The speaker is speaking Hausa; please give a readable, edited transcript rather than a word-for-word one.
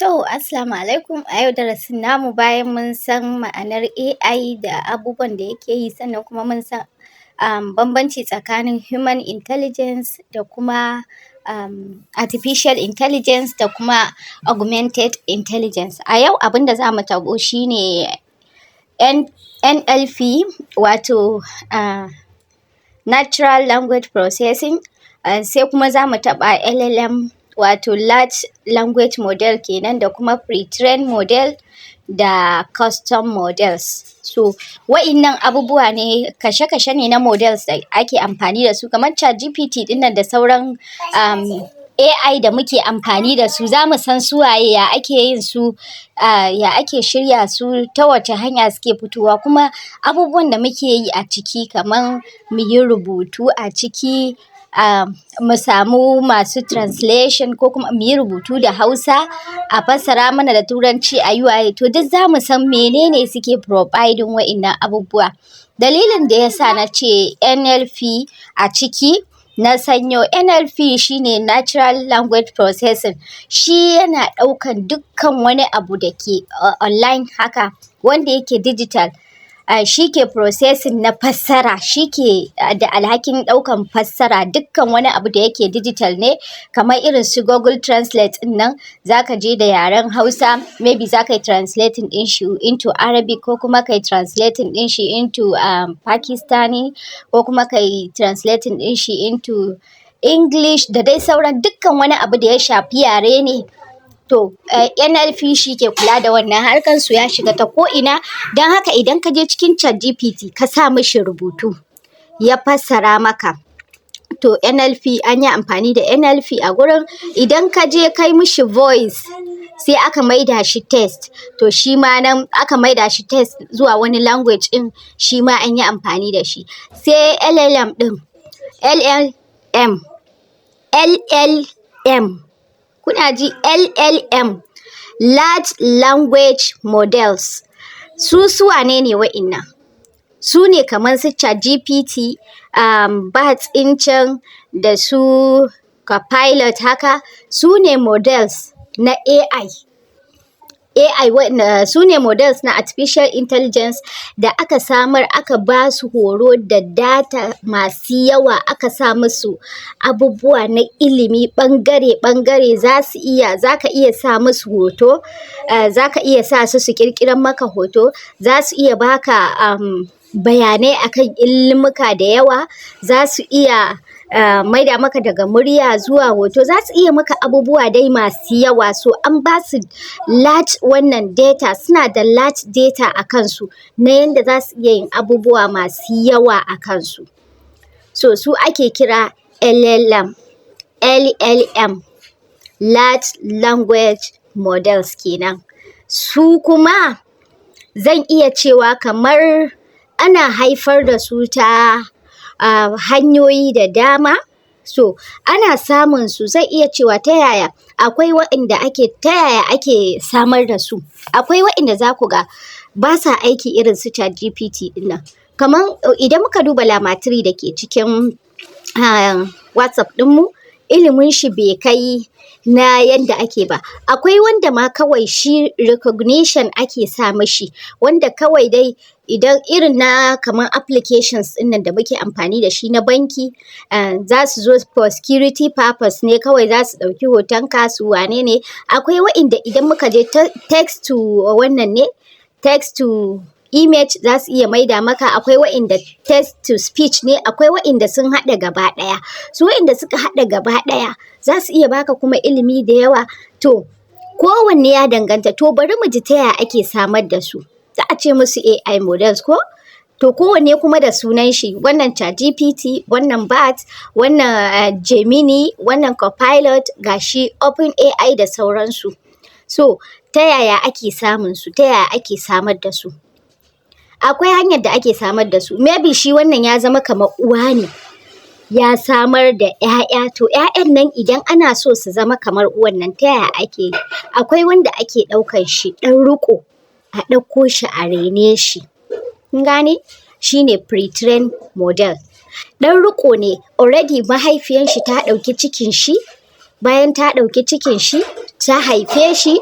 To, assalamu alaikum. A yau darasin namu, bayan mun san ma'anar AI da abubuwan da yake yi, sannan kuma mun san bambanci tsakanin human intelligence da kuma artificial intelligence da kuma augmented intelligence. A yau abin da za mu taɓo shi ne NLP, wato natural language processing, sai kuma za mu taɓa LLM, wato large language model kenan, da kuma pre-trained model da custom models. So wa'innan abubuwa ne, kashe-kashe ne na models da ake amfani da su, kamar ChatGPT ɗin nan da sauran AI da muke amfani da su. Za mu san su waye, ya ake yin su, ya ake shirya su, ta wace hanya suke fitowa, kuma abubuwan da muke yi a ciki, kamar mu yi rubutu a ciki, mu samu masu translation, ko kuma mu yi rubutu da Hausa a fassara mana da Turanci, a yi waye, to duk za mu san menene suke providing wa'innan abubuwa. Dalilin da ya sa na ce NLP a ciki, na sanyo NLP, shine natural language processing. Shi yana ɗaukan dukkan wani abu da ke online haka, wanda yake digital, shi ke processing na fassara, shi ke da alhakin ɗaukan fassara dukkan wani abu da yake digital ne, kamar irin su Google Translate ɗin nan. Za ka je da yaren Hausa, maybe za ka yi translating ɗin shi into Arabic, ko kuma ka yi translating ɗin shi into Pakistani, ko kuma ka yi translating ɗin shi into English, da dai sauran dukkan wani abu da ya shafi yare ne. To, NLP shi ke kula da wannan harkar su, ya shiga ta ko'ina. Don haka idan ka je cikin ChatGPT ka sa mishi rubutu ya fassara maka, to NLP, an yi amfani da NLP a gurin. Idan ka je kai mishi voice, sai aka maida shi text, to shi ma nan aka maida shi text zuwa wani language ɗin, shi ma an yi amfani da shi. Sai LLM ɗin, LLM, LLM, kuna ji, LLM, Large Language Models. Su wane ne wa'innan? Su ne kamar su ChatGPT, Bard ɗin can, da su Copilot haka. Su ne models na AI. AI waɗanda su ne models na artificial intelligence da aka samar, aka ba su horo da data masu yawa, aka sa musu abubuwa na ilimi ɓangare-ɓangare. Za su iya, za ka iya sa musu hoto, za ka iya sa su su ƙirƙirar maka hoto, za su iya baka bayanai akan ilimuka da yawa, za su iya maida maka daga murya zuwa hoto, za su iya maka abubuwa dai masu yawa. So an ba su large wannan data, suna da large data a kansu na yanda za su iya yin abubuwa masu yawa a kansu. So su ake kira LLM, LLM, Large Language Models kenan. Su kuma zan iya cewa kamar ana haifar da su ta hanyoyi da dama. So ana samun su, zan iya cewa ta yaya, akwai waɗanda ake, ta yaya ake samar da su. Akwai waɗanda za ku ga ba sa aiki irin su ChatGPT ɗin nan. Kaman idan muka duba Llama 3 da ke cikin WhatsApp ɗinmu, ilimin shi bai kai na yanda ake ba. Akwai wanda ma kawai shi recognition ake sa mashi, wanda kawai dai idan irin na kamar applications ɗin nan da muke amfani da shi na banki, za su zo for security purpose ne kawai, za su ɗauki hotonka su wane ne. Akwai wa'inda idan muka je text to wannan ne, text to image za su iya maida maka. Akwai wa'inda text to speech ne. Akwai wa'inda sun haɗa gaba ɗaya. Su wa'inda suka haɗa gaba ɗaya za su iya baka kuma ilimi da yawa. To, kowanne ya danganta. To, bari mu ji ta yaya ake samar da su. Za a ce musu AI models ko? To, kowanne kuma da sunan shi: wannan ChatGPT, wannan Bard, wannan Gemini, wannan Copilot, gashi OpenAI da sauransu. So ta yaya ake samun su? Ta yaya ake samar da su? Akwai hanyar da ake samar da su. Maybe shi wannan ya zama kamar uwa ne, ya samar da ‘ya'ya. To, ‘ya'yan nan idan ana so su zama kamar uwan nan, ta yaya ake yi? Akwai wanda ake ɗaukan shi ɗan riƙo, a ɗauko shi a raine shi. Kun gane? Shi ne pre-trained model. Ɗan riƙo ne, already mahaifiyan shi ta ɗauki cikin shi, bayan ta ɗauki cikin shi, ta haife shi.